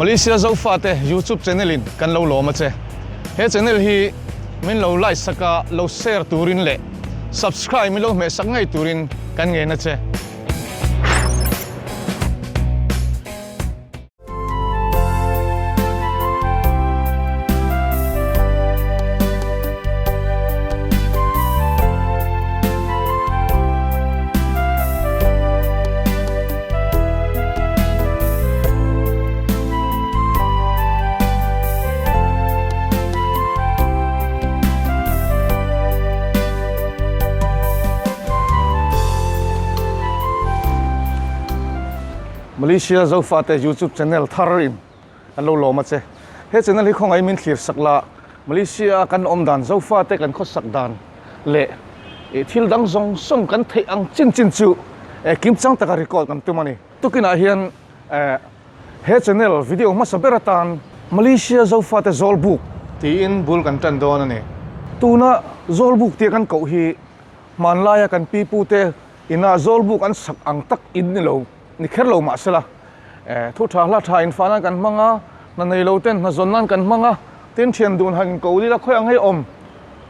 Malaysia Zofate YouTube channel in kan lo lawm a che. He channel hi min lo like sak a, lo share turin leh subscribe min lo hmeh sak ngei turin kan ngen a che. Malaysia Zofate YouTube channel thar in an lo lawm a che. He channel hi khawngaih min thlir sak la, Malaysia a kan awm dan, Zofate kan khawsak dan leh thil dang zawng zawng kan theih ang chin chin chu kimchang taka record kan tum a ni. Tukinah hian he channel video hmasa ber atan Malaysia Zofate Zawlbuk tiin bul kan tan dawn a ni. Tuna Zawlbuk tia kan koh hi hmanlaia kan pipute Inah zawlbuk an sak ang tak in ni lo, ni kher lo mah sela, thu tha hla tha infah nan kan hmang a, hna nei lo ten hna zawn nan kan hmang a, tin thian dun han inko ila khawi ang hei awm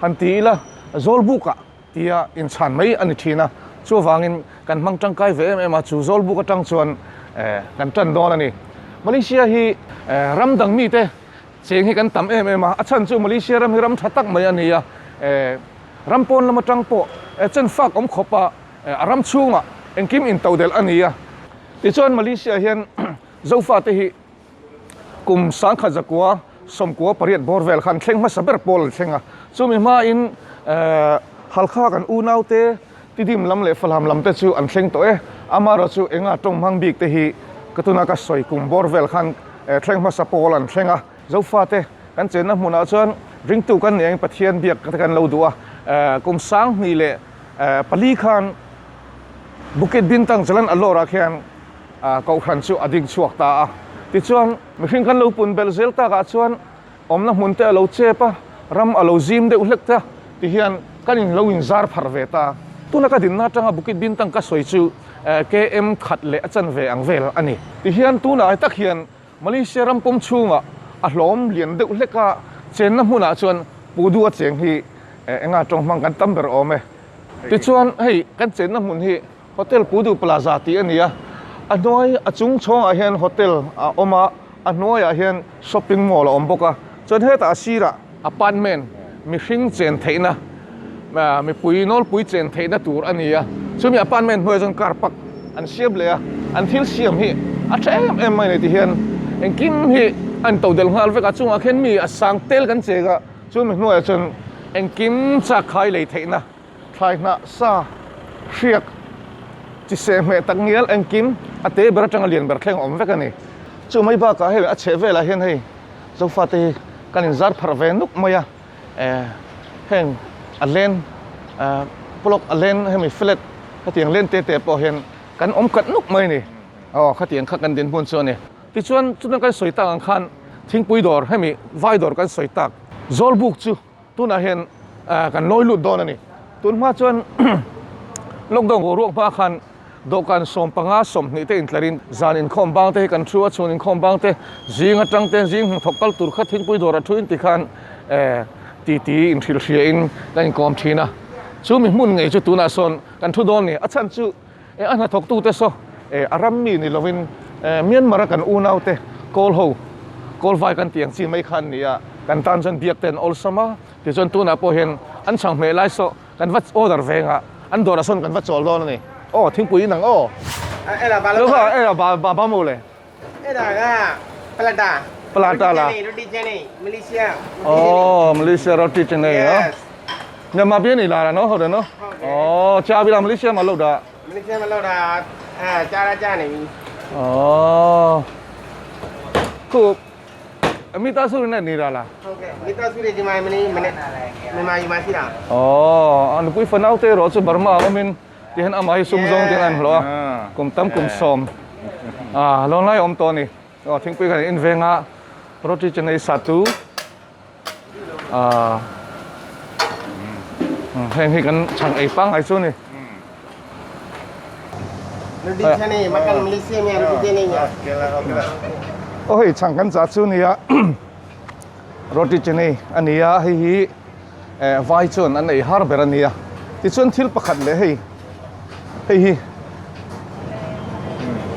han ti ila zawlbukah tia inchhan mai a ni thin a, chuvangin kan hmang tangkai ve em em a, chu zawlbuk atang chuan kan tan dawn a ni. Malaysia hi ram dang mite cheng hi kan tam em em a, a chhan chu Malaysia ram hi ram tha tak mai a ni a, Ram pawn lam atang pawh chen fak awm khawp a, a ram chhungah engkim intodelh a ni a. Tichuan Malaysia hian Zofate hi kum sangkhat zakua sawmkua pariat bawr vel khan thleng hmasa ber pawl an thleng a. Chumi hmain Halkha kan unaute Tidim lam leh Falam lam te chu an thleng tawh e. Amaherawh chu enga tawng hmang bik te hi ka tuna ka sawi kum bawr vel khan thleng hmasa pawl an thleng a. Zofate kan chenna hmunah chuan ringtu kan nih angin Pathian biak te kan lo duh a, kum sanghnih leh pali khan Bukit Bintang Jalan Alor ah khian Kohhran chu a ding chhuak ta a. Tichuan mihring kan lo pun belh zel takah chuan awmna hmun te a lo chep a, ram a lo zim deuh hlek ta tihian kan in lo inzar pharh ve ta. Tuna ka dinna atanga Bukit Bintang ka sawi chu KM khat leh a chanve ang vel a ni. Tihian tunah tak hian Malaysia ram pawm chhungah a hlawm lian deuh hlek a, chenna hmunah chuan Pudu a cheng hi enga tawng hmang kan tam ber awm e. Tichuan hei kan chenna hmun hi Hotel Pudu Plaza tih a ni a, a hnuai a chung chhawngah hian hotel a awm a, a hnuaiah hian shopping mall a awm bawk a, chuan hetah a sirah Apartment mihring chen theihna mipui nawlpui chen theihna tur a ni a, chumi apartment hnuaiah chuan car park an siam leh a, an thil siam hi a tha em em mai a ni tihian engkim hi a in todelh nghal vek a, chungah khian mi a sang tel kan cheng a, chumi hnuaiah chuan engkim chak khai lei theihna thlai hnah sa hriak chi seh hmeh tak ngial engkim a te ber atanga lian ber thleng a awm vek a ni. Chu mai bakah hei a chheh velah hian hei Zofate hi kan inzar pharh ve nuk mai a, heng a len block a len hemi flat khatiang len te te pawh hian kan awm khat nuk mai a ni. Aw khatiang kha kan dinhmun chu a ni. Tichuan chutiang kan sawi tak ang khan thingpui dawr hemi vai dawr kan sawi tak Zawlbuk chu tunah hian kan lawi lut dawn a ni. Tun hma chuan lockdown boruak hma khan dawhkan 15 20 te intlarin zan inkhawm bang te hi kan thu a, chhun inkhawm bang te zing atang te zing hnathawk kal tur kha thingpui dawrah thu in tikhan titi inhrilh hria in kan inkawm thin a. Chu mi hmun ngei chu tunah sawn kan thu dawn a ni. A chhan chu a hnathawk tute saw a ram mi ni lovin Myanmar a kan unau te kawl ho kawl vai kan tih ang chi mai kha an ni a, kan tan chuan biak te an awlsam a, tichuan tunah pawh hian an chhang hmeh lai saw kan va order veng a, an dawrah sawn kan va chawl dawn a ni. Aw thingpui in ang aw. Lo kha e ba ba ba mu le. Palata. Palata la. Roti canai Malaysia. Oh Malaysia roti canai no. Myanmar ပြင်းနေလာတာနော်ဟုတ်တယ်နော်။အော်ကြာပြီလားမလေးရှားမှာလောက်တာ မလေးရှားမှာလောက်တာအဲကြာတာကြာနေပြီ ။အော်ခုအမိသားစုနဲ့နေတာလား ဟုတ်ကဲ့မိသားစုတွေဒီမှာမင်းမနေ့မြန်မာယူမှာရှိတာ ။အော်အနပွေဖနောက်တဲရောချဘာမာအမင်ဒီဟန်အမိုင်ဆုံဇုံတင်an hlo kum tam kum som a lon lai om to ni o thingpui kan in venga roti chanai satu a heng hi kan chhang ei pangai chu ni Roti canai makan Malaysia ni roti canai nya. Okay lah, okay lah. Aw hei chhang kan chah chu nia roti chennai a ni a hei hi eh vai chuan an ei har ber a nia tichuan thil pakhat leh hei hei hi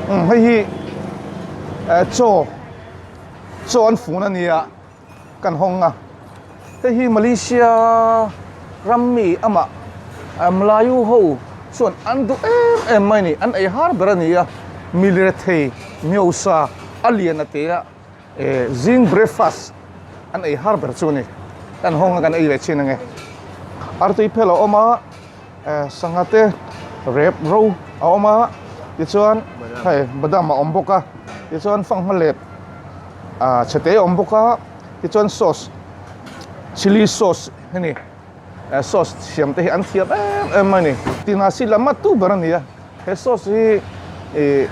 umm hei hi eh chaw chaw an fun a nia kan hawng a hei hi Malaysia ram mi amah Melayu ho chuan an duh em em mai a ni an ei har ber a ni a milirethei miosa a lian a te a eh zing breakfast an ei har ber chu a ni kan hawng a kan ei leh chin ange artui phel a awm a eh sangha te rep ro a awm a tichuan hei badam a awm bawk a tichuan fanghma lep ah chhe te a awm bawk a tichuan sauce chilli sauce heni eh sauce siam te hi an thiam em em mai a ni tina si lam a tu ber a ni a he sauce hi ih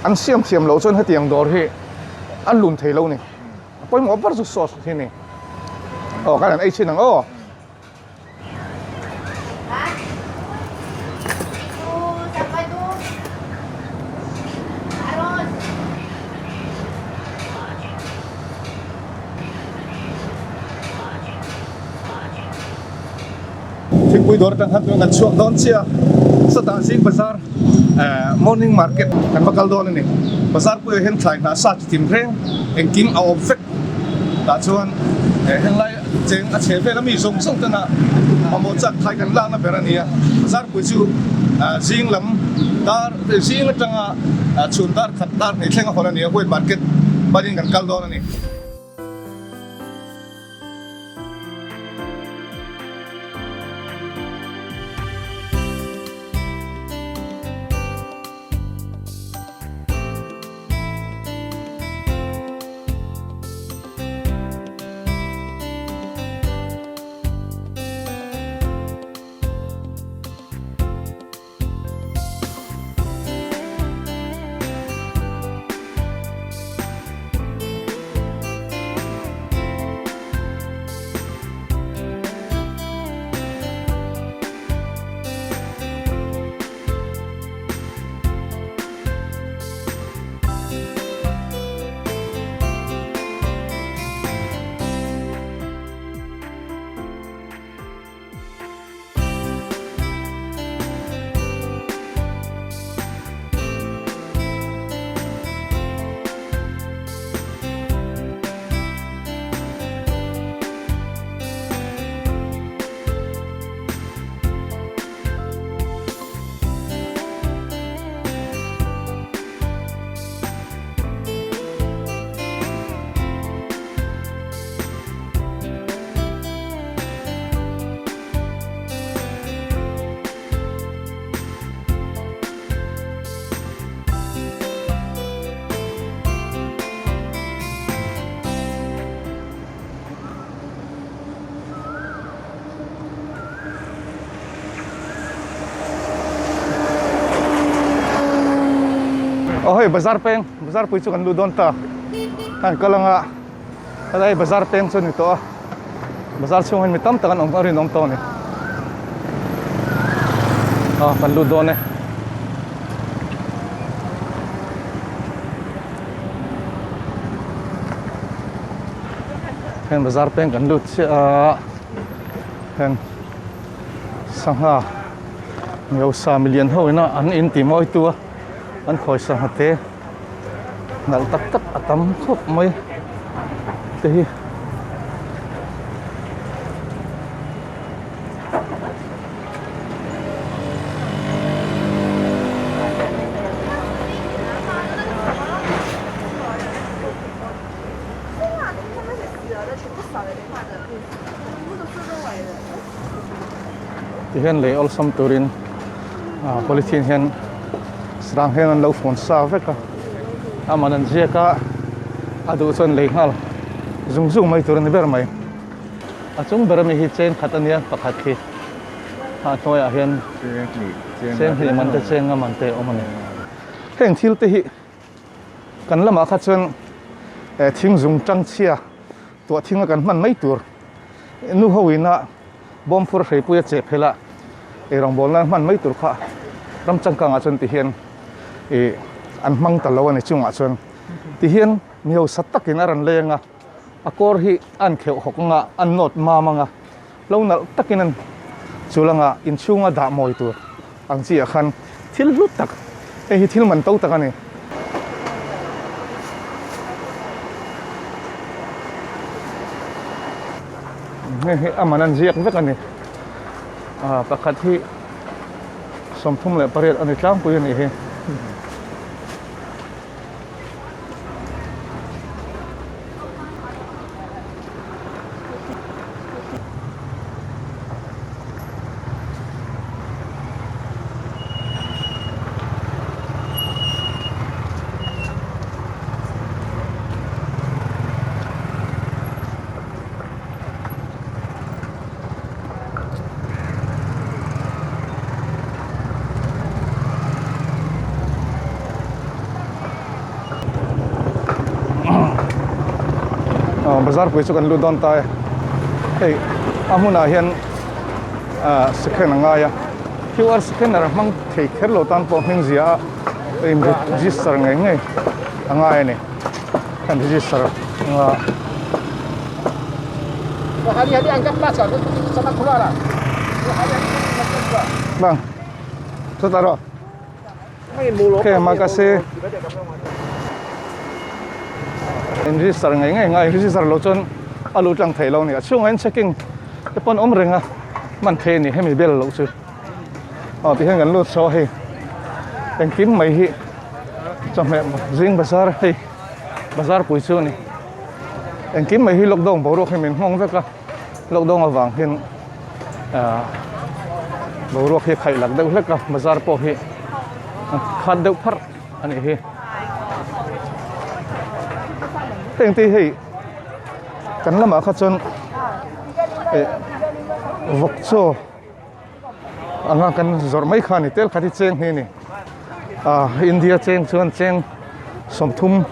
an siam thiam loh chuan hetiang dawr hi a lun thei lo a ni a pawimawh ber chu sauce hi a ni aw kan han ei chhin ang aw. Thingpui dawr atang khan tuna kan chhuak dawn chiah a sawtah zing bazar eh morning market kan va kal dawn a ni bazar puiah hian thlai hnah sa chi tin reng engkim a awm vek tah chuan eh henglai Cheng a chhe vel a mi zawng zawng tana mamawh chak thai kan lakna ber a ni a, Zarpui chu zing lam dar zing atanga chhun dar khat dar hnih thleng a hawn a ni a, White Market panin kan kal dawn a ni. Aw hei bazar peng bazar pui chu kan luh dawn ta kan kal anga helai bazar peng chu a ni tawh a bazar chhung hian mi tam tak an awm a rinawm tawh a ni aw kan lut dawn e. Heng bazar peng kan lut chiah a heng sangha ngeusa milian ho ina an in ti mawi tu a an khawi sangha te nalh tak tak a tam khawp mai te hi. Tihian lei awlsam turin ah polythene hian sarang hian an lo fun sa vek a a man an ziak a a duh chuan lei nghal zung zung mai tur a ni ber mai a chung ber ami hi cheng khat a nia pakhat khi a hnuaiah hian cheng hnih man te cheng nga man te a awm a ni heng thil te hi. Kan lamah kha chuan eh thing zung tang chhia tuah thing a kan hman mai tur nu ho ina bawm phur hreipui a cheh phel a ei rawngbawl nan hman mai tur kha ram changkangah chuan ti hian ih an hmang ta lo a ni chungah chuan. Tihian mi hausa takin a rawn leng a, a kawr hi a an kheuh hawk anga, a nawt mam anga, lo nalh takin an chul anga inchhunga dah mawi tur ang chi ah khan thil hlu tak, hei hi thil man to tak a ni. Hei hi a man an ziak vek a ni. Pakhat hi 38 a ni tlangpui a nih hi. Bazar pui chu kan lut dawn ta e hei a hmunah hian ah scan a ngai a QR scanner a hmang thei kher lo tan pawh hming zia a in register ngei ngei a ngai a ni kan register anga. Bang chutah rawh Ok makasih in register ngei ngei ngai register lo chuan a lut tlang thei lo a ni a chhungah hian checking te pawn awm reng a hman thei a ni hemi bel loh chu aw tihian kan lut chho a hei engkim mai hi chawhmeh zing bazar hei bazar pui chu a ni engkim mai hi lockdown boruak hi min nghawng vek a lockdown avang hian ah boruak hi a khaih lak deuh hlek a bazar pawh hi a khat deuh pharh a nih hi heng te hi hei kan lamah kha chuan eh vawk chaw anga kan zawrh mai kha a ni tel khat hi cheng hi a ni ah India cheng chuan cheng 32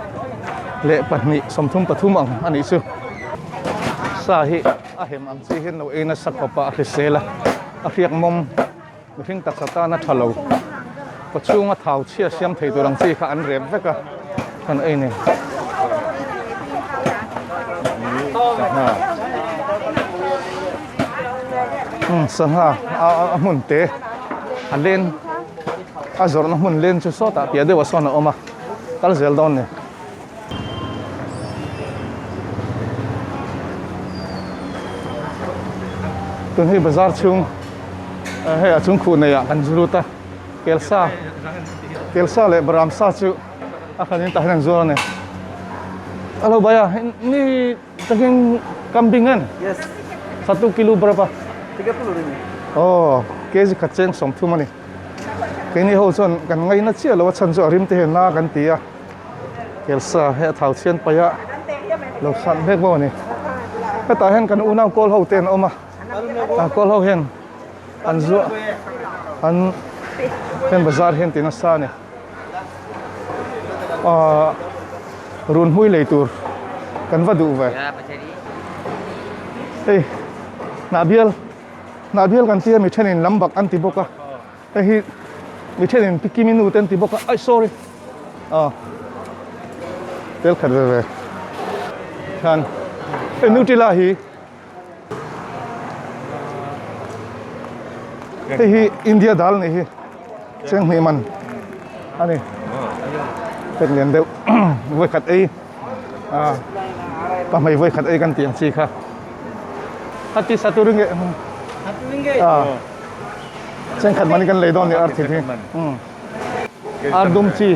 33 ang a nih chu sa hi a hem ang chi hian lo ei nasa khawp a a hrisel a a hriak mawm mihring taksa tana tha lo kaw chhunga thau chhia siam thei tur ang chi kha an rep vek a kan ei ni sangha sangha a hmun te a len a zawrhna hmun len chu sawtah piah deuhah sawn a awm a kal zel dawn ni. Tun hi bazar chhung hei a chung khuh nei ah kan zu lut a kelsa kelsa leh baram sa chu a hran in tah hian an zuar a ni. Hello bhaiya ni Daging kambing en? Yes. Satu kilo berapa? 30 ringgit. Oh, kg khat cheng 30 a ni. Keini ho chuan kan ngaina chiah lo a chhan chu a rim te hian na kan ti a. Kelsa hei a thau chhian paih a lo sat vek bawk a ni. Hetah hian kan unau kawl ho te an awm a. A kawl ho hian an zuah an hian bazar hian ti nasa a ni. Ahh run hmui lei tur kan va duh ve hei hnah bial hnah bial kan tia mi thenin lam bak an ti bawk a hei hi mi thenin pi kimi nu te an ti bawk a ai sorry ah tel khat ve ve khan hei nutella hi Hei hi India dal nih hi Chenghnih man a ni pek lian deuh vawi khat ei ah pahmei vawi khat ei kan tih ang chi kha hati satu ringgit ah chengkhat man kan lei dawn ni arthit hi ardum chi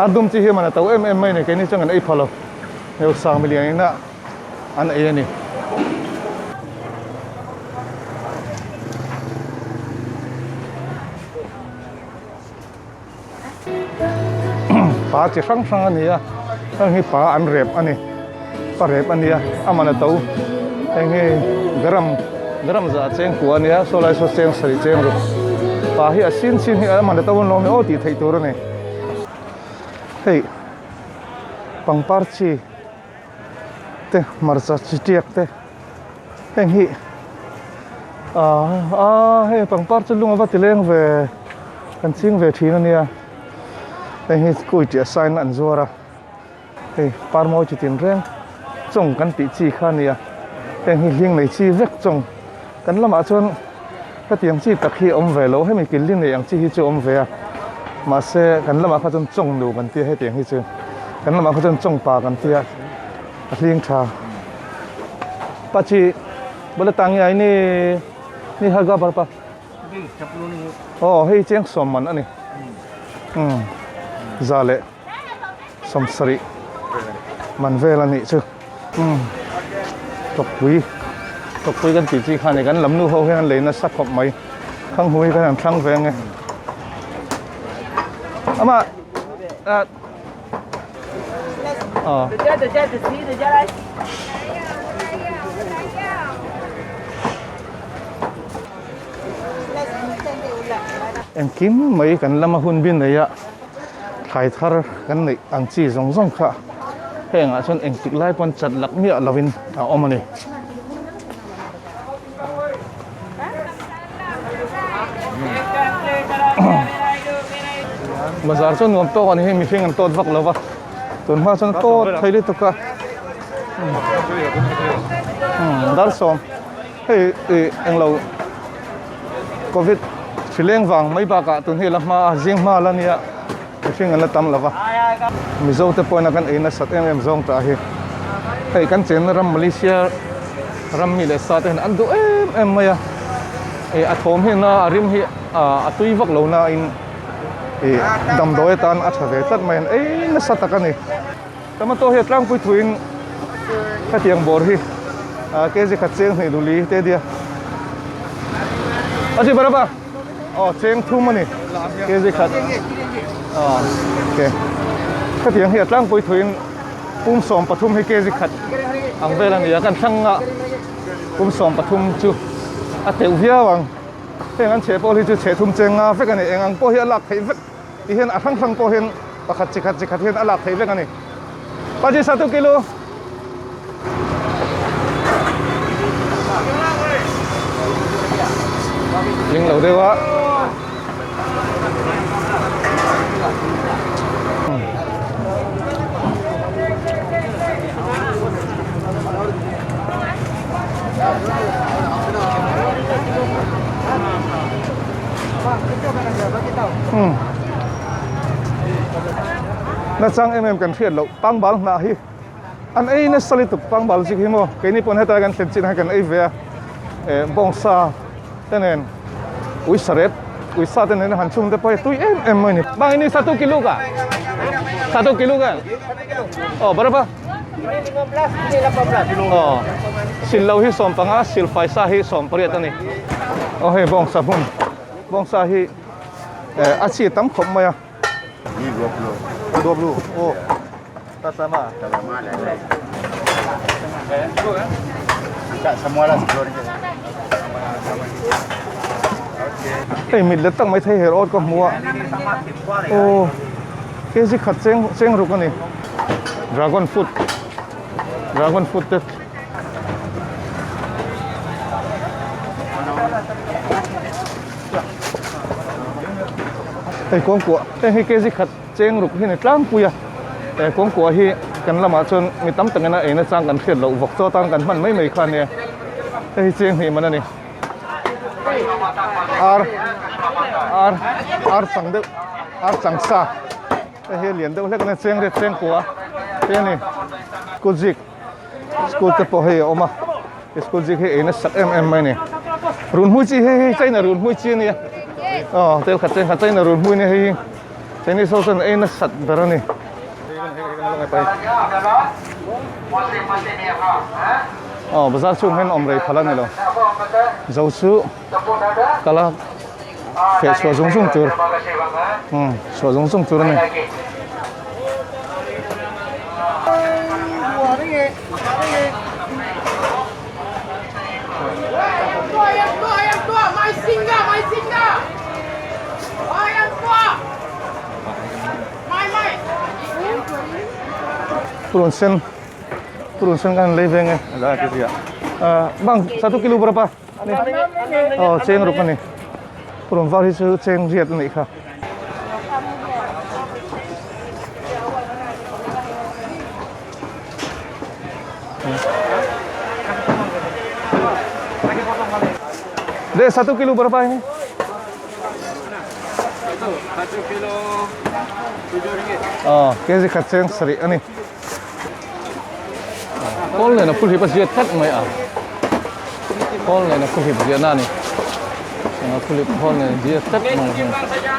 ardum chi hi man a to em em mai ni keini chuan kan ei pha lo heu sang milian ina an ei a ni. Pa chi hrang hrang a ni a heng hi pa an rep a ni pa rep a nia a man a to heng hi garam garam zah cheng kua a nia saw lai saw cheng sarih cheng ruk pa hi a sin sin hi a man a to an lawm e aw tih theih tur a ni hei pangpar chi. Te hmarcha chi tiak te heng hi ah ah hei pangpar chu lung ava ti leng ve kan ching ve thin ania heng hi kui tih a sign an zuar a. Hei parmawi chi tin reng chawng kan tih chi kha a nia heng hi hling nei chi vek chawng kan lamah chuan hetiang chi tak hi a awm ve lo hemi kil li nei ang chi hi chu a awm ve a mahse kan lamah kha chuan chawng nu kan tia hetiang hi chu kan lamah kha chuan chawng pa kan tia a hling tha pachi bula tang nge ni ni harga barpa aw hei cheng sawm man a ni umm za leh sawmsarih man vel a nih chu umm tawkpui tawkpui kan tih chi kha a ni kan lam nu ho hian an lei nasa khawp mai khang hu hi khan an thlang ve ang e ama ah aw. Engkim mai kan lama hun bi nei a thlai thar kan neih ang chi zawng zawng kha hengah chuan engtik lai pawn chat lak miah lovin a awm a ni. Bazar chuan nuam tawk a ni hei mihring an tawt vak lo va tun hma chuan tawt thei lutuk a dar sawm. Hei ih englo covid hri leng vang mai bakah tun hi la hma a zing hma la nia mihring an la tam lo va Mizo te pawhin a kan ei nasat em em zawng tah hi hei kan chenna ram Malaysia ram mi leh sa te hian an duh em em mai a ih a thawm hi na a rim hi ah a tui vak lo na in ih damdawi atan a tha ve tlat mai an ei nasa tak a ni. Tomato hi a tlangpui thuin hetiang bawr hi kg khat cheng hnih luli te nia a chi baraba aw cheng thum a ni kg khat aw ok hetiang hi a tlangpui thuin pum 13 hi kg khat ang vel a ni a kan thlang a pum 13 chu a teuh viau ang heng an chheh pawh hi chu chheh thum cheng nga vek a ni eng ang pawh hi a lak theih vek. Ti hian a hrang hrang pawh hian pakhat chi khat chi khat hian a lak theih vek a ni. Paji satu kilo. Ling lo deuh a. Nachang em em kan hriat loh pangbal hnah hi an ei nasa lutuk pangbal zik hi maw keini pawn heta kan thlen chin ah hian kan ei ve a eh bawngsa te nen uisarep uisa te nen a han chhung te pawh hi tui em em mai a ni. Bang ini satu kilo ka? Satu kilo kan? Oh berapa? Aw sil lo hi 15 sil faisa hi 18 a ni. Aw hei bawngsa hmun bawngsa hi eh a chi tam khawp mai a. Ni 20. 20 oh tak sama. Tak sama lah. Angkat semua lah 10 ringgit. Hei mit let tak mai thei her awt ka hmu a. Aw kg khat cheng cheng ruk a ni. Dragon fruit dragon fruit te hei kawngkuah heng hi kg khat cheng ruk hi ni tlangpui a he kawngkuah hi kan lamah chuan mi tam takin a eina chang kan hriat loh vawk chaw atan kan hman mai mai kha ania hei hi cheng hnih man a ni ar ar ar chang deuh ar chang sa. Hei hi a lian deuh hlek a nia cheng riat cheng kua te a ni school zik school te pawh hei a awm a school zik hi ei nasa em em mai a ni runhmui chi hei hi china runhmui chi a nia aw tel khat cheng khat china runhmui a nia hei hi chinese ho chuan ei nasat ber a ni. Aw bazar chhung hian awm rei phal a ni lo zo chu. Kala feh chhuah zung zung tur umm chhuah zung zung tur a ni. Purun sen purun sen kan lei veng e bang satu kilo berapa? Aw cheng ruk a ni purun var hi chu cheng riat a nih kha. Dek, satu kilo berapa ini? Satu kilo tujuh ringgit. Aw, kg khat cheng sarih a ni. Kawl nen a phuhlip a ziat tlat mai a. Kawl nen a phuhlip ziahna a ni. A phuhlip kawl nen a ziat tlat mai a.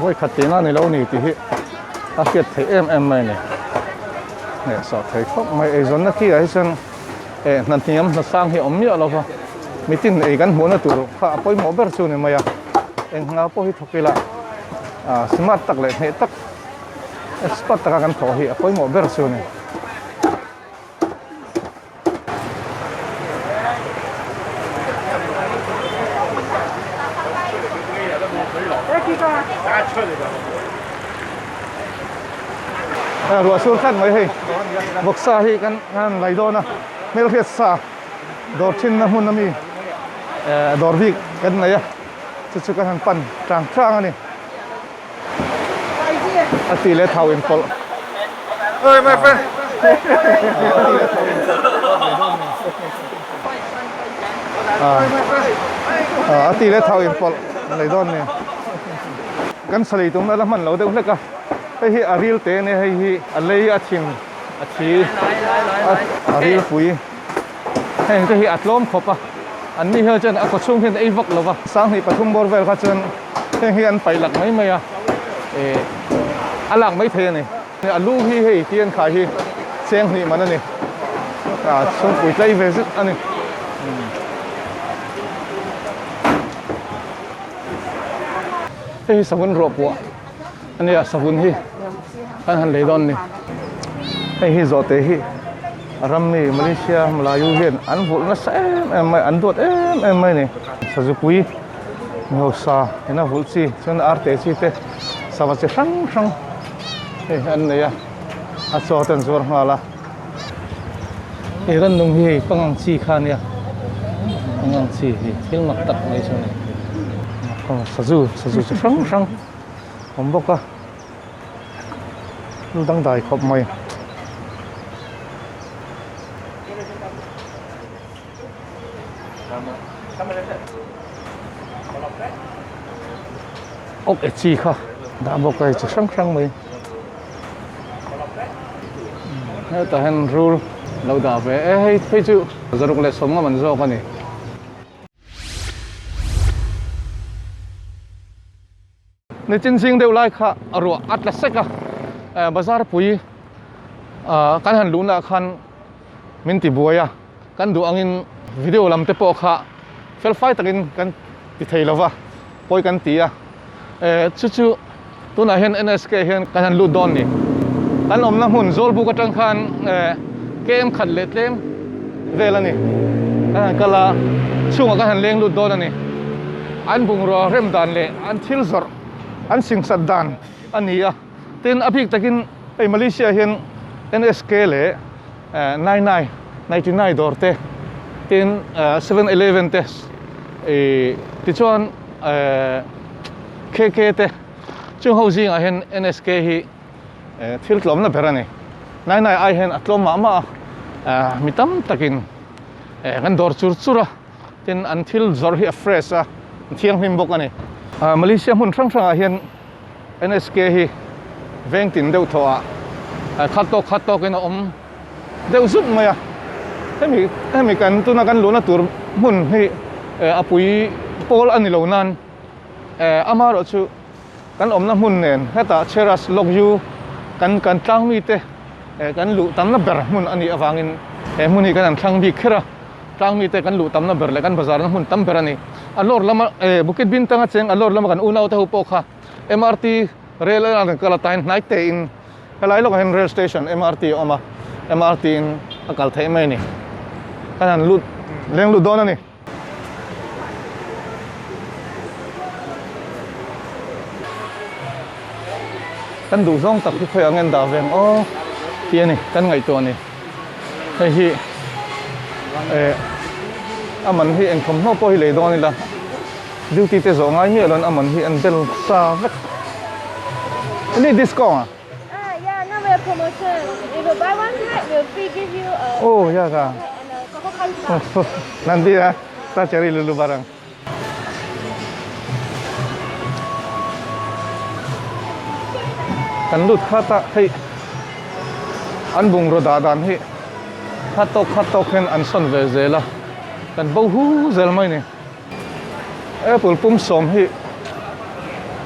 Vawi khat tihna ni lo ni tih hi a hriat theih em em mai a ni. Hnehsawh thei khawp mai eizawnna khi ah hi chuan eh hna hniam hna sang hi a awm miah lo va mitin ei kan hmuhna tur kha a pawimawh ber chu a ni mai a eng hna pawh hi thawk ila ah smart tak leh hneh tak expert taka kan thawh hi a pawimawh ber chu a ni. Ruah sur tlat mai hei vawksa hi kan han lei dawn a hmelhriat sa dawr thinna hmun ami dawr bik kan nei a chu chu kan han pan tang tang a ni. A ti leh thau in pawlh. Oi my friend. A ti leh thau in pawlh lei dawn ni. Kan salei tumna la hman lo deuh hlek a. Hei hi a ril te ania hei hi a lei a thin a thi a ril pui. Heng te hi a tlawm khawp a, an ni hian chuan a kaw chhung hian ei vak lo va. Sanghnih pathum bawr vel kha chuan heng hi an paih lak mai mai a, eh a lak mai thei a ni. A lu hi hei tian khai hi cheng hnih man a ni, ah chhungpui tlai ve zet a ni. Hei hi savun ruah puah a nia, savun hi kan han lei dawn a ni. Hei hi zawhte hi a ram mi Malaysia Melayu hian an vulh nasa em em mai an duat em em mai a ni. Sazupui mi hausa ina vulh chi chuan arte chi te sava chi hrang hrang hei an nei a a chaw te an zuar nghal a. Hei rannung hi hei pangang chi kha a nia pangang chi hi thil mak tak mai chu a ni. Sazu sazu chi hrang hrang a awm bawk a. Thil dangdai khawp mai. Awk e chi kha dah bawk a chi hrang hrang mai. Hetah hian rul lo dah ve e hei phei chu zaruk leh sawmnga man zawk a ni. Nitin zing deuh lai kha ruah a tla sek a, bazar pui kan han luhna ah khan min ti buai a, kan duh angin video lam te pawh kha fel fai takin kan ti thei lo va, pawi kan ti a, chu chu tunah hian NSK hian kan han lut dawn ni. Kan awmna hmun Zawlbuk atang khan kem khat leh tlem vel a ni, kan han kal a, chhungah kan han leng lut dawn a ni. An bungrua rem dan leh an thil zawrh an singsat dan a ni a, tin a bik takin hei Malaysia hian NSK leh 99 99 dawr te tin 7-eleven te ih tichuan KK te chung ho zingah hian NSK hi thil tlawmna ber a ni. 99 ai hian a tlawm mah mah a, mi tam takin kan dawr chur chur a. Tin, an thil zawrh hi a fresh a, a thianghlim bawk a ni. Malaysia hmun hrang hrangah hian NSK hi veng tin deuh thawh ah khat tawk khat tawkin a awm deuh zut mai a. Hemi hemi kan tuna kan luhna tur hmun hi a pui pawl a ni lo nan amaherawh chu kan awmna hmun nen hetah Cheras Lok Yu kan kan tlang mite kan luh tamna ber hmun a nih avangin he hmun hi kan han thlang bik kher a. Tlang mite kan luh tamna ber leh kan bazarna hmun tam ber a ni. A lawr lama eh Bukit Bintang a cheng a lawr lama kan unau te ho pawh kha MRT rail a kan kal a tain hnai te in helai lawkah hian rail station MRT a awm a MRT in a kal theih mai a ni. Kan han lut leng lut dawn a ni. Kan duh zawng tak hi khawiah nge an dah ve ang aw tih a ni kan ngaihtuah a ni. Hei hi eh a man hi eng thawmhnaw pawh hi lei dawn ila duty te zawh ngai miah loin a man hi an bel sa vek. Ini discount ah? Ah ya now we have promotion if you buy one pack we will free give you a Oh ya ka. and a coco crunch bar. Nanti ya kita cari dulu barang. Kan lut khat a hei an bungraw dah dan hi khat tawk khat tawk hian an sawn ve zel a kan bo hu zel mai ni. Apple pum sawm hi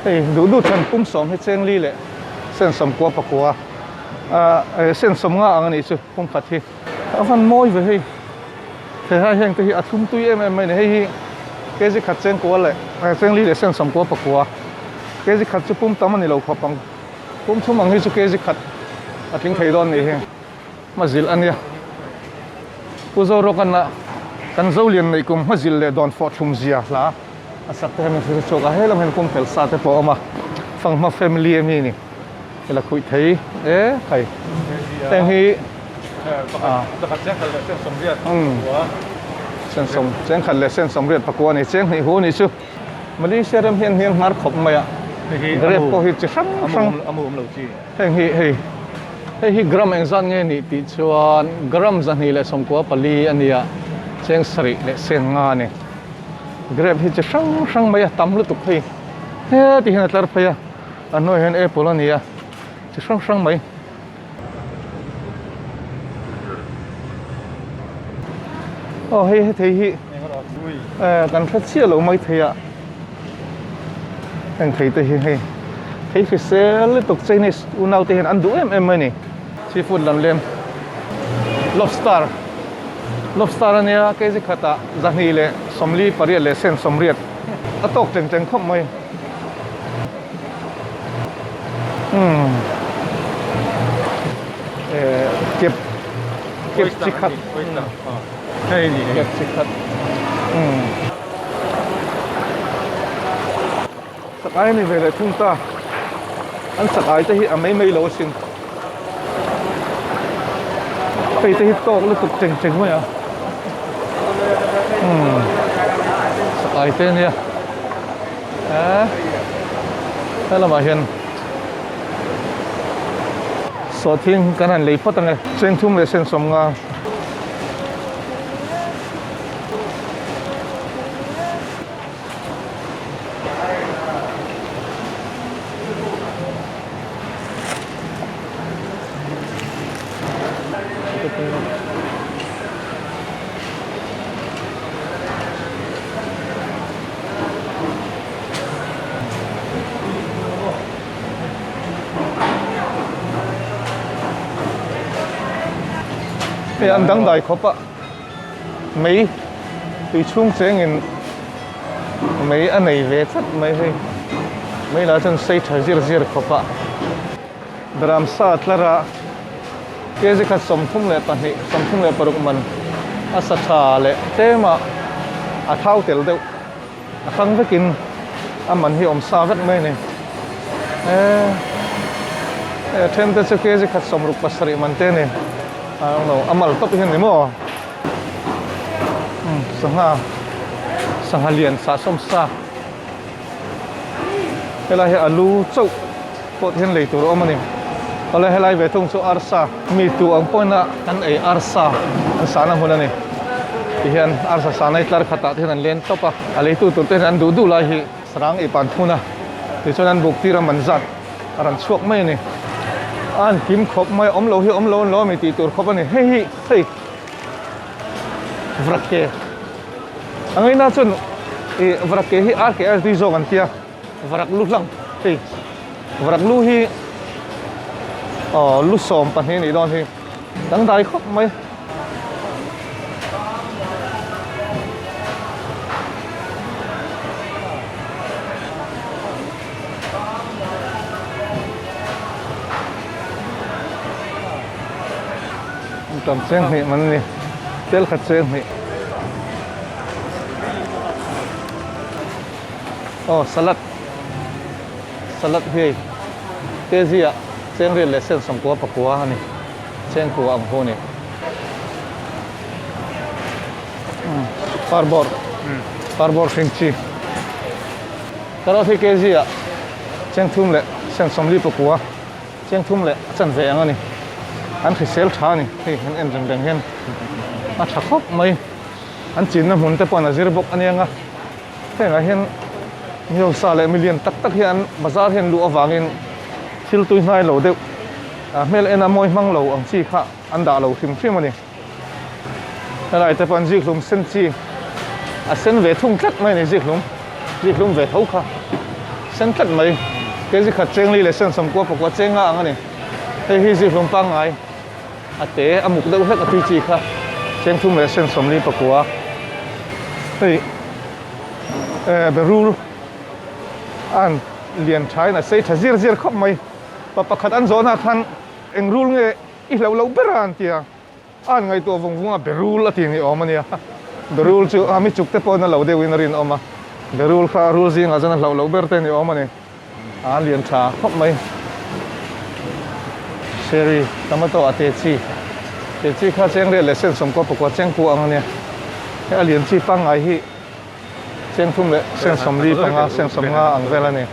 hei duh duh chuan pum sawm hi cheng li leh sen sawm kua pakua ah sen sawm nga ang a nih chu pum khat hi a van mawi ve hei thei heng te hi a thlum tui em em mai a ni hei hi kg khat cheng kua leh cheng li leh sen sawm kua pakua kg khat chu pum tam a ni lo khawp ang pum thum ang hi chu kg khat a tling thei dawn a nih hi. Hmazilh a nia. Pu Zorawkan a kan Zolian neih kum hmazilh leh dawn fawh thlum zia hla a sak te hian min hre chhuak a, helam hian kum fel sa te pawh a awm a, Fanghma family a mi ni ila khuih thei e khai heng hi sensawm chengkhat leh sensawm riat pakua a ni cheng hnih hu a nih chu Malaysia ram hian hniang hnar khawp mai a grape pawh hi chi hrang hrang heng hi hei. Hei hi gram engzat nge nih tih chuan gram 294 a nia, cheng sarih leh seng nga a ni. Grape hi chi hrang hrang mai a tam lutuk hei heti hian a tlar phei a, a hnuaiah hian apple a ni a, chi hrang hrang mai. Aw hei hethei hi kan hre chiah lo mai thei a. Heng thei te hi hei thei hrisel lutuk Chinese unau te hian an duh em em mai a ni. Seafood lam lem lobster lobster a nia kg khatah 248 leh sen 80 a tawk teng teng khawp mai. Umm eh kep kep chi khat kep chi khat umm. Sakai a ni ve leh thung ta, an sakai te hi a mai mai lo asin, hei te hi tawk lutuk cheng cheng mai a, umm sakai te ania eh helamah hian sawhthing kan han lei phawt ang e, cheng thum leh sen sawmnga. Hei an dangdai khawp a. Mei tui chhung chengin mei a nei ve tlat mai hei mei lah chuan sei tha zir zir khawp a drum sa tlar a kg khat 32 36 man a sa tha leh tlem a a thau tel deuh a hrang vekin a man hi awm sa vek mai a ni eee hei a then te chu kg khat 67 man te a ni I don't know a mal tawp hian ni maw umm sangha sangha lian sah sawm sa helai hi alu chauh pawh te hian lei tur a awm a ni awle helai ve thung chu arsa mi tu ang pawhin a an ei arsa an sahna hmun a ni tihian arsa sahna hi tlar khatah te hian an len tawp a a leitu tur te hian an duh duh lai hi sarang ei pan thun a tichuan an buk tir a man zat a rawn chhuak mai a ni a an kim khawp mai a awm lo hi awm lo an lo a mi tih tur khawp a ni hei hi hei vrak ke a ngaina chuan ih vrak ke hi ar ke ar tui zawk an tia varak lu hlang hei varak lu hi aw lu 12 a nih dawn hi dangdai khawp mai. Tam cheng hnih man a ni. Tel khat cheng hnih. Aw salad salad hi hei kg ah cheng riat leh sen sawmkua pakua a ni cheng kua ang hu a ni. Parbawr parbawr hring chi carrot hi kg ah cheng thum leh sen sawmli pakua cheng thum leh a chanve ang a ni an hrisel tha a ni hei han en reng reng hian a tha khawp mai an chinna hmun te pawh an a zir bawk a nia hengah hian hausa leh milian tak tak hian bazar hian luh avangin thil tui hnai lo deuh a hmel en a mawi hmang lo ang chi kha an dah lo hrim hrim a ni. Helai te pawh an zikhlum sen chi a sen ve thung tlat mai a ni zikhlum zikhlum ve tho kha sen tlat mai kg khat cheng li leh sen sawmkua pakua cheng nga ang a ni hei hi zikhlum pangngai a te a muk deuh hlek a tui chi kha cheng thum leh sen sawmli pakua hei eh berul a han lian thain a sei tha zir zir khawp mai pa pakhat an zawhna khan eng rul nge I hlauh loh ber a an ti a, a han ngaihtuah vung vung a, Berul a ti ni awm a nia. Berul chu a mi chuk te pawhin a lo deuhin a rinawm a, Berul kha rul zingah chuan a hlauh loh ber te ni awm a ni. A lian tha khawp mai. Cherry, tomato a te chi, te chi kha cheng riat leh sen sawmkua pakua cheng ku ang a nia. Hei a lian chi pangngai hi cheng thum leh sen sawmli panga sen sawmnga ang vel a ni.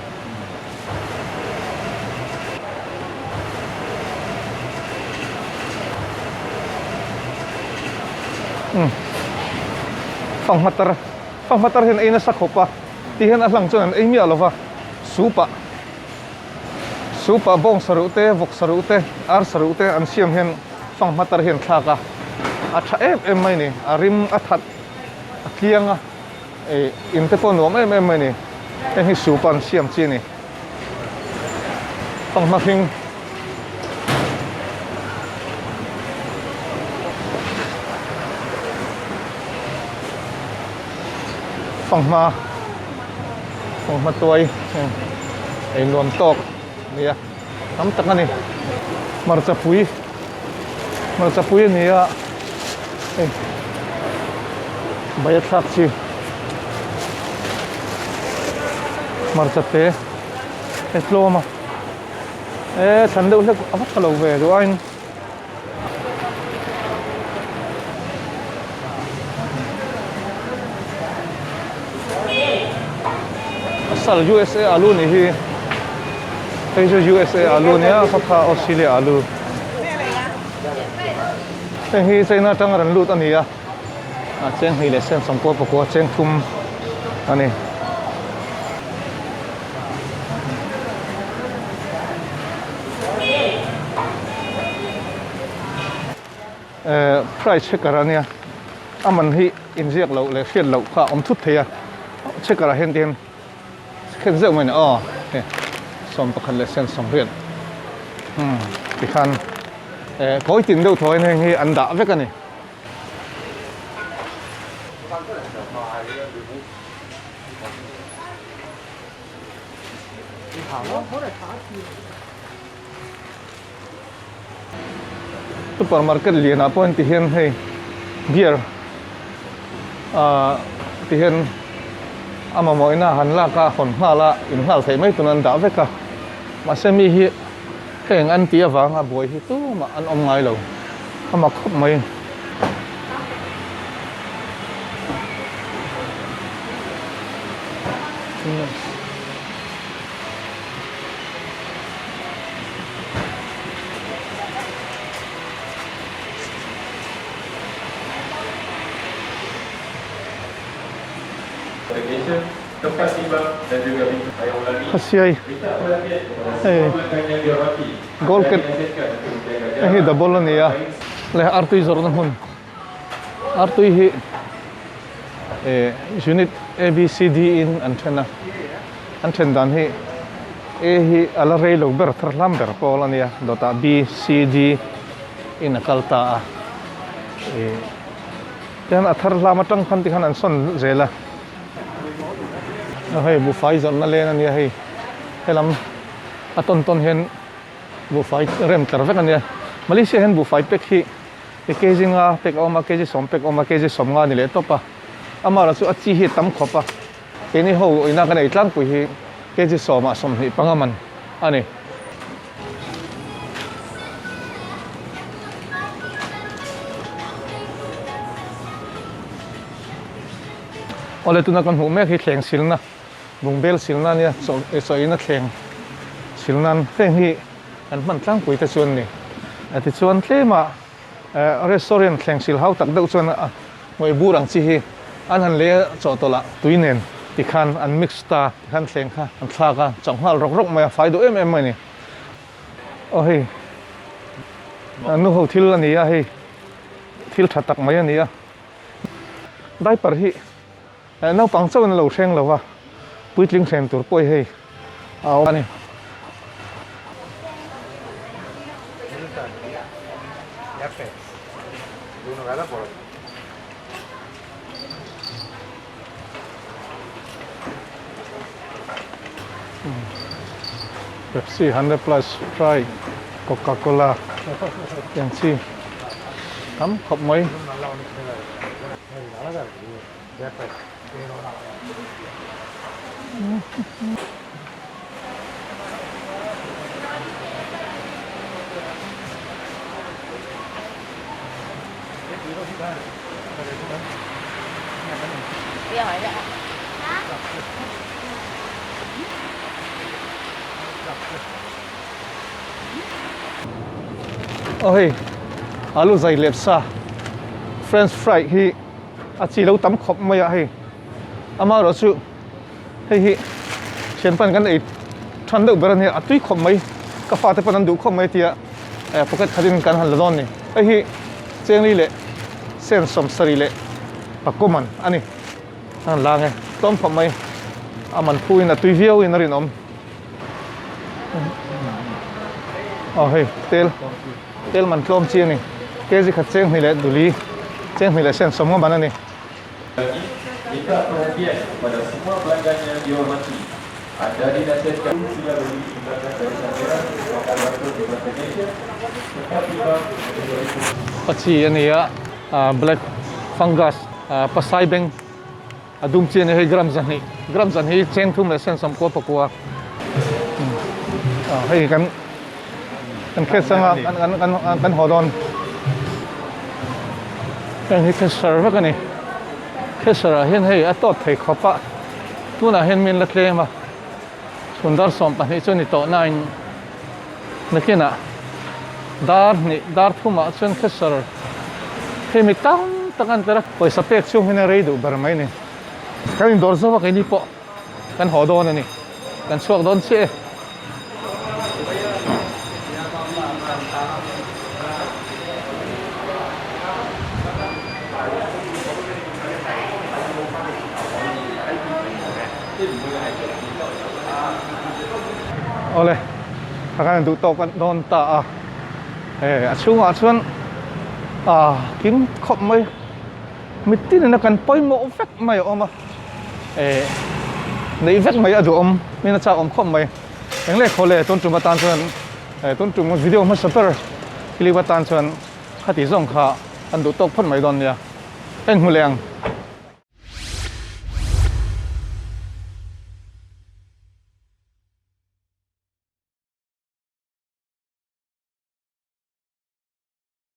Fanghma tar fanghma tar hian ei nasa khawp a ti hian a hlang chuan an ei miah lova soup ah soup ah bawng saruh te vawk saruh te ar saruh te an siam hian fanghma tar hian thlak a a tha em em mai a ni a rim a that a tliang a. Ih in te pawh nuam em em mai a ni heng hi soup an siam chi a ni fanghma hring fanghma fanghma tuai heng ei nuam tawk a ni a tam tak a ni hmarcha pui hmarcha pui a ni a hei bai a thlak chi hmarcha te hei tlawm a e thlan deuh hlek a va tha lo ve duh aiin. Sal USA alu nih hi hei chu USA alu nia kha kha Australia alu heng hi China atanga rawn lut a ni a a cheng hnih leh sen sawmkua pakua cheng thum a ni. Eh price checker a nia a man hi inziak loh leh hriat loh kha a awm thut thei a checker ah hian tihian khen zeuh mai a ni aw hei 11 leh sen 80 umm tikhan eh kawi tin deuh thaw hian heng hi an dah vek a ni. Super market lianah pawh heti hian hei beer ahh ti hian a mamawhina han lak a hawn nghal a in nghal theih mai tuna an dah vek a mahse mi hi heng an tih avanga buai hi tumah an awm ngai lo a mak khawp mai. Khasiai hei goal ket hei hi double a ni a leh artui zawrhna hmun artui hi eh unit A B C D in an then a an then dan hi A hi a la rei lo ber thar hlam ber pawl a nia dawtah B C D in a kal ta a ih tihian a thar hlam atang khan tikhan an sawn zel a hei buhfai zawrhna leng a nia hei helam a tawn tawn hian buhfai rem tlar vek a nia Malaysia hian buhfai pack hi. He kg nga pek a awm a, kg sawm pek a awm a, kg sawm nga a ni leh tawp a. Amaherawhchu a chi hi a tam khawp a, keini ho ina kan ei tlangpui hi kg sawmah 25 man a ni. Awle tuna kan hmuh mek hi thleng silna bungbel silna ania chaw chaw eina thleng sil nan heng hi kan hman tlangpui te chu an ni tichuan tlema restaurant thleng sil hau tak deuh chuan a hmuai bur ang chi hi an han lei a chaw tawlh ah tui nen tikhan an mix ta tikhan thleng kha an thlak a chauh nghal rawk rawk mai a fai duh em em mai a ni aw hei nu ho thil a ni a hei thil tha tak mai a ni a. Diaper hi naupang chauhin a lo hreng lo va, puitling hren tur pawh hi hei a awm a ni. Pepsi 100 plus Sprite Coca Cola tiang chi tam khawp mai. Aw hei alu zai lep sa french fry hi a chi lo tam khawp mai a hei amaherawh chu hei hi thian pan kan ei than deuh ber a nia a tui khawp mai ka fate pawn an duh khawp mai tia eh pocket khatin kan han la dawn a ni hei hi chengli leh sen sawmsarih leh pakuman a ni a han lang e tlawm khawp mai a man phu in a tui viau in a rinawm aw hei tel tel man tlawm chi a ni kg khat cheng hnih leh duli cheng hnih leh sen sawm nga man a ni. Minta perhatian kepada semua pelanggan yang dihormati. Anda dinasihatkan sila beli di belakang barisan merah bakal batu di Malaysia serta tiba Pa chi a ni a, black fungus pasai beng a dum chi a ni hei gram zahnih gram zahnih hi cheng thum leh sen sawmkua pakua hei kan kan khet anga kan kan kan haw dawn heng hi khesar vek a ni khesar ah hian hei a tawt thei khawp a tunah hian min la tlem a chhun dar 12 chu a ni tawh nain nakinah dar hnih dar thumah chuan khesar hei mi tam tak an tel a pawisa pek chhung hian a rei duh ber mai a ni kan indawr zawk a keini pawh. Kan haw dawn a ni. Kan chhuak dawn chiah e. Awle, ka kan duh tawk dawn ta a. Hei a chhungah chuan ah kim khawp mai. Mitin ina kan pawimawh vek mai a awm a. eh neih vek mai a duhawm min a chak awm khawp mai eng leh khaw le tun tum atan chuan eh tun tum video hmasa ber clip atan chuan khati zawng kha an duh tawk phawt mai dawn nia en hmu leh ang.